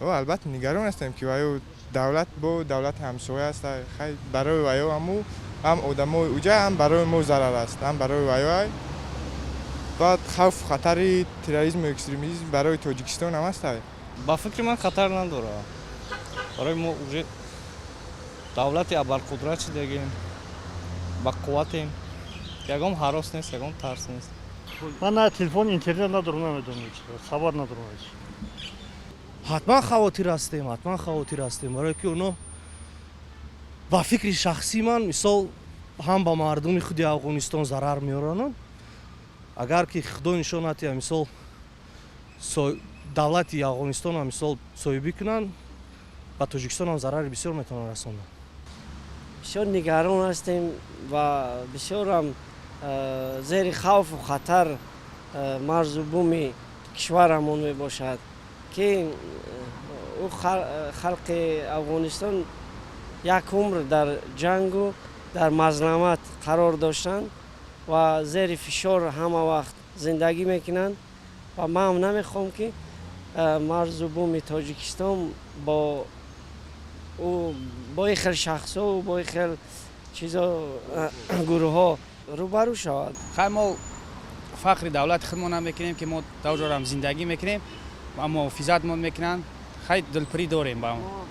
Албатта, нигарон ҳастем, ки ваё давлат бо давлати ҳамсоя аст. Хай, барои ваё ҳаму ҳам одамои уҷа, ҳам барои мо зарар аст, ҳам барои ваё. Баъд хавфу хатари терроризму экстремизм барои Тоҷикистон ҳам аст. Ба фикри ман, хатар надорад. Барои мо уже давлати абарқудрат шидагем, ба қувватем, ягон ҳарос нест, ягон тарс нест. Ман на телефон, интернет надорам, намедонам, хабар надорам. Ҳатман хавотир ҳастем, ҳатман хавотир ҳастем, барое ки оно, ба фикри шахсии ман, мисол, ҳам ба мардуми худи Афғонистон зарар меорананд. Агар ки Худо нишон натиҳа, мисол, давлати Афғонистонам, мисол, соҳибӣ кунанд, ба Тоҷикистон ҳам зарари бисёр метавонанд расонанд. Бисёр нигарон ҳастем ва бисёрам зери хавфу хатар марзу буми кишварамон мебошад, ки ӯ халқи Афғонистон як умр дар ҷангу дар мазламат қарор доштанд ва зери фишор ҳама вақт зиндагӣ мекунанд. Ва ман намехоҳам, ки марзу буми Тоҷикистон бо ин хел шахсҳо, бо ин хел чизо, гурӯҳҳо рӯбарӯ шавад. Хай, мо фахри давлати худмонам мекунем, ки мо дар ҷорам зиндагӣ мекунем ва муҳофизатмон мекунанд. Хай, дилпурӣ дорем ба он.